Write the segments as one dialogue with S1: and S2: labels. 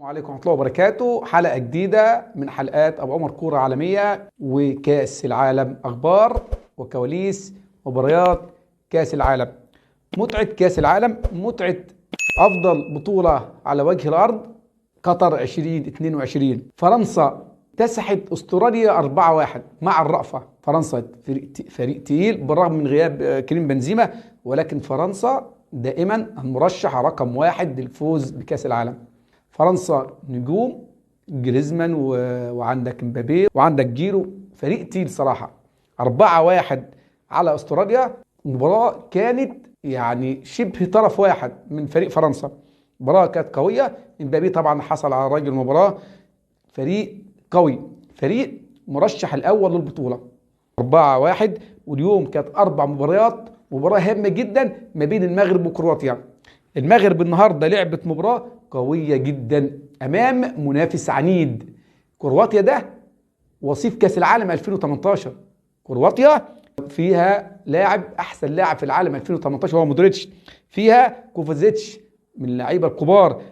S1: عليكم ورحمة الله وبركاته. حلقة جديدة من حلقات أبو عمر كورة عالمية وكأس العالم، أخبار وكواليس مباريات كأس العالم، متعة كأس العالم، متعة أفضل بطولة على وجه الأرض، قطر 2022. فرنسا اكتسحت استراليا 4-1 مع الرأفة. فرنسا فريق تقيل بالرغم من غياب كريم بنزيما، ولكن فرنسا دائما المرشح رقم 1 للفوز بكأس العالم. فرنسا نجوم، جريزمان وعندك مبابي وعندك جيرو، فريق تقيل صراحة. 4-1 على استراليا، مباراة كانت يعني شبه طرف واحد من فريق فرنسا، مباراة كانت قوية. مبابي طبعا حصل على رجل المباراة، فريق قوي، فريق مرشح الأول للبطولة. 4-1. واليوم كانت 4 مباريات، مباراة هامة جدا ما بين المغرب وكرواتيا. المغرب النهارده لعبت مباراة قوية جدا أمام منافس عنيد. كرواتيا ده وصيف كأس العالم 2018. كرواتيا فيها لاعب، أحسن لاعب في العالم 2018 هو مودريتش، فيها كوفازيتش من اللعيبة الكبار.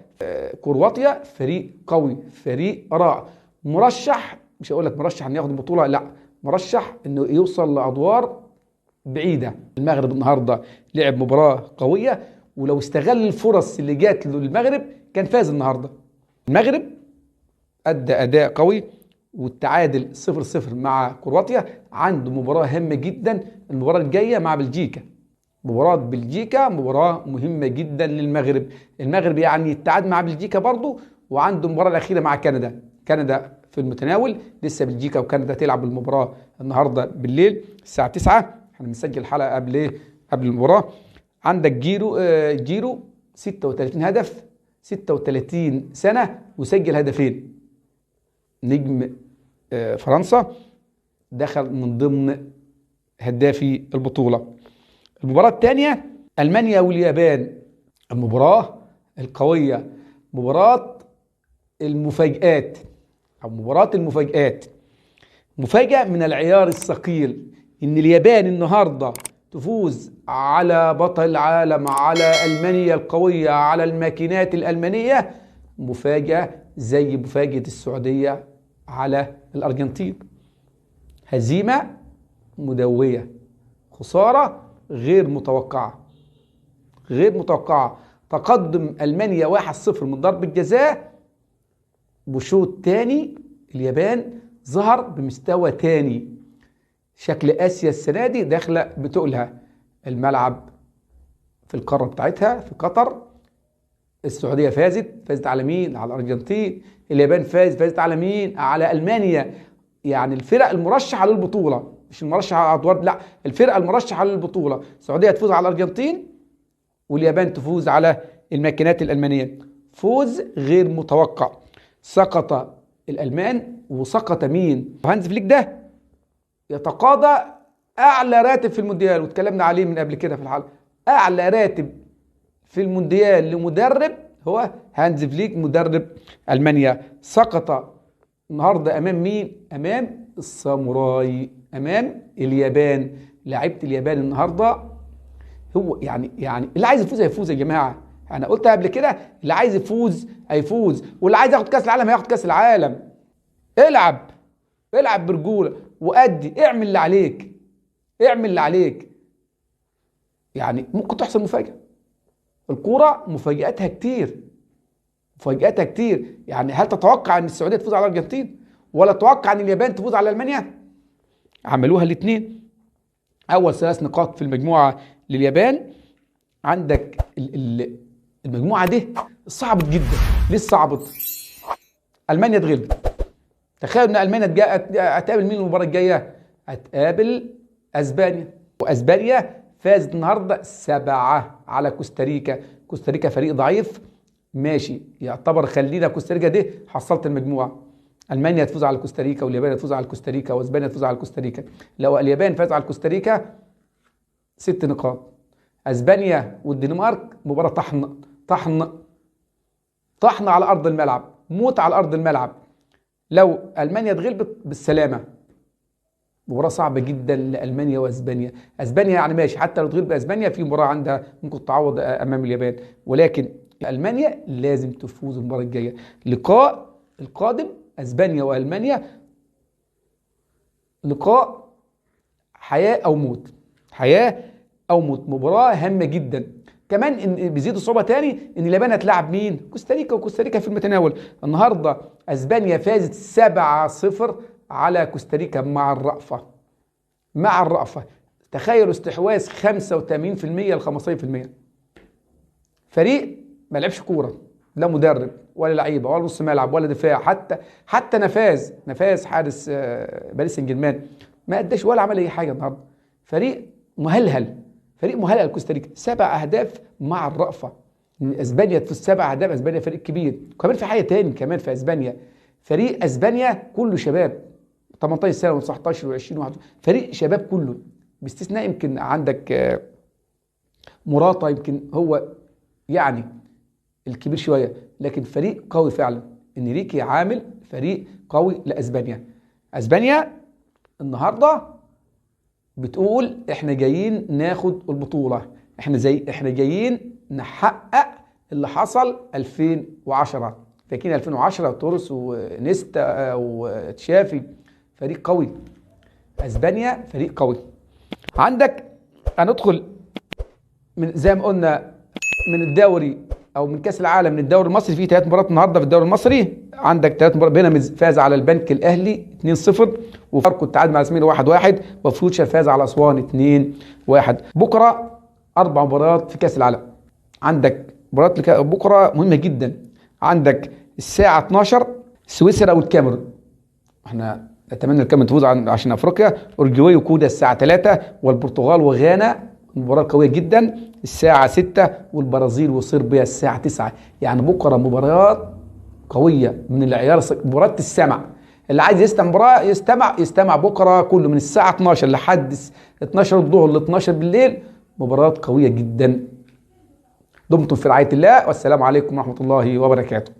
S1: كرواتيا فريق قوي، فريق رائع، مرشح، مش هقول لك مرشح انه ياخد البطولة، لا، مرشح انه يوصل لأدوار بعيدة. المغرب النهارده لعب مباراة قوية، ولو استغل الفرص اللي جات له المغرب كان فاز النهارده. المغرب أدى أداء قوي والتعادل 0-0 مع كرواتيا. عنده مباراة هامة جدا المباراة الجاية مع بلجيكا. مباراة بلجيكا مباراة مهمة جدا للمغرب. المغرب يعني التعادل مع بلجيكا برضو، وعنده المباراة الأخيرة مع كندا. كندا في المتناول لسه، بلجيكا وكندا تلعب المباراة النهارده بالليل الساعة 9. احنا بنسجل الحلقة قبل ايه؟ قبل المباراة. عندك جيرو، جيرو 36 هدف، 36 سنة وسجل هدفين. نجم فرنسا دخل من ضمن هدافي البطولة. المباراة الثانية ألمانيا واليابان، المباراة القوية، مباراة المفاجآت أو مباراة المفاجآت. مفاجأة من العيار الثقيل إن اليابان النهاردة تفوز على بطل العالم، على ألمانيا القوية، على الماكينات الألمانية. مفاجأة زي مفاجأة السعودية على الأرجنتين. هزيمة مدوية، خسارة غير متوقعة، غير متوقعة. تقدم ألمانيا 1-0 من ضربة جزاء، وشوط تاني اليابان ظهر بمستوى تاني. شكل آسيا السنة دي داخلة بتقلها الملعب في القارة بتاعتها في قطر. السعودية فازت على مين؟ على الأرجنتين. اليابان فازت على مين؟ على ألمانيا. يعني الفرق المرشحة للبطولة، مش المرشحة على أدوار، لا، الفرقة المرشحة للبطولة. السعودية تفوز على الأرجنتين، واليابان تفوز على الماكينات الألمانية. فوز غير متوقع. سقط الألمان وسقط مين؟ هانز فليك ده يتقاضى أعلى راتب في المونديال، واتكلمنا عليه من قبل كده في الحلقة. أعلى راتب في المونديال لمدرب هو هانز فليك مدرب ألمانيا. سقط النهارده أمام مين؟ أمام الساموراي، أمام اليابان. لعيبة اليابان النهارده هو يعني اللي عايز يفوز هيفوز يا جماعة. أنا قلت قبل كده اللي عايز يفوز هيفوز، واللي عايز ياخد كأس العالم هياخد كأس العالم. العب، العب برجولة وأدي، اعمل اللي عليك، اعمل اللي عليك. يعني ممكن تحصل مفاجأة. الكورة مفاجآتها كتير، مفاجآتها كتير. يعني هل تتوقع ان السعودية تفوز على الأرجنتين؟ ولا تتوقع ان اليابان تفوز على ألمانيا؟ عملوها الاثنين. أول 3 نقاط في المجموعة لليابان. عندك المجموعة دي صعبت جدا. ليه صعبت؟ ألمانيا اتغلبت. تخيل ان ألمانيا هتقابل مين المباراة الجاية؟ هتقابل أسبانيا، وأسبانيا فازت النهارده 7 على كوستاريكا. كوستاريكا فريق ضعيف، ماشي، يعتبر خلينا كوستاريكا دي حصلت المجموعة. ألمانيا تفوز على كوستاريكا، واليابان تفوز على كوستاريكا، واسبانيا تفوز على كوستاريكا. لو اليابان فاز على كوستاريكا 6 نقاط. اسبانيا والدنمارك مباراة طحن طحن طحن على أرض الملعب، موت على أرض الملعب. لو ألمانيا اتغلبت بالسلامة، مباراة صعبة جدا لألمانيا وأسبانيا. أسبانيا يعني ماشي، حتى لو تغلب أسبانيا في مباراة عندها ممكن تعوض أمام اليابان، ولكن المانيا لازم تفوز المباراة الجاية. لقاء القادم اسبانيا والمانيا لقاء حياة او موت، حياة او موت، مباراة هامة جدا. كمان ان بيزيد الصعوبة تاني ان اليابان هتلاعب مين؟ كوستاريكا، وكوستاريكا في المتناول. النهارده اسبانيا فازت 7-0 على كوستاريكا مع الرأفة، مع الرأفة. تخيلوا استحواذ 85% ل 15%. فريق ما لعبش كورة، لا مدرب ولا لعيبة ولا نص ملعب ولا دفاع، حتى نفاز حارس باريس سان جيرمان ما اداش ولا عمل اي حاجة النهارده. فريق مهلهل، فريق مهلهل كوستاريكا. 7 اهداف مع الرأفة. اسبانيا تفوز 7 اهداف، اسبانيا فريق كبير. وكمان في حاجة تاني كمان في اسبانيا، فريق اسبانيا كله شباب، 18 سنة و19 و20 و21، فريق شباب كله باستثناء يمكن عندك موراتا، يمكن هو يعني الكبير شوية، لكن فريق قوي فعلا. انريكي عامل فريق قوي لاسبانيا. اسبانيا النهارده بتقول احنا جايين ناخد البطولة، احنا جايين نحقق اللي حصل 2010. فاكرين 2010 توريس ونيستا وتشافي، فريق قوي. اسبانيا فريق قوي. عندك هندخل من زي ما قلنا من الدوري او من كاس العالم، من الدوري المصري في 3 مباريات النهارده في الدوري المصري. عندك 3 مباريات، بيراميدز فاز على البنك الاهلي 2-0، وفاركو التعادل مع الاسماعيلي 1-1، وفيوتشر فاز على اسوان 2-1. بكره 4 مباريات في كاس العالم. عندك مباريات بكره مهمة جدا. عندك الساعة 12 سويسرا والكاميرون، احنا نتمنى الكاميرون تفوز عشان افريقيا. اورجواي وكودا الساعة 3، والبرتغال وغانا مباراة قوية جدا الساعة 6، والبرازيل وصربيا الساعة 9. يعني بكرة مباريات قوية من العيار، مباراة السمع. اللي عايز يستمع مباراة يستمع بكرة كله من الساعة 12 لحد 12 الظهر ل 12 بالليل، مباريات قوية جدا. دمتم في رعاية الله، والسلام عليكم ورحمة الله وبركاته.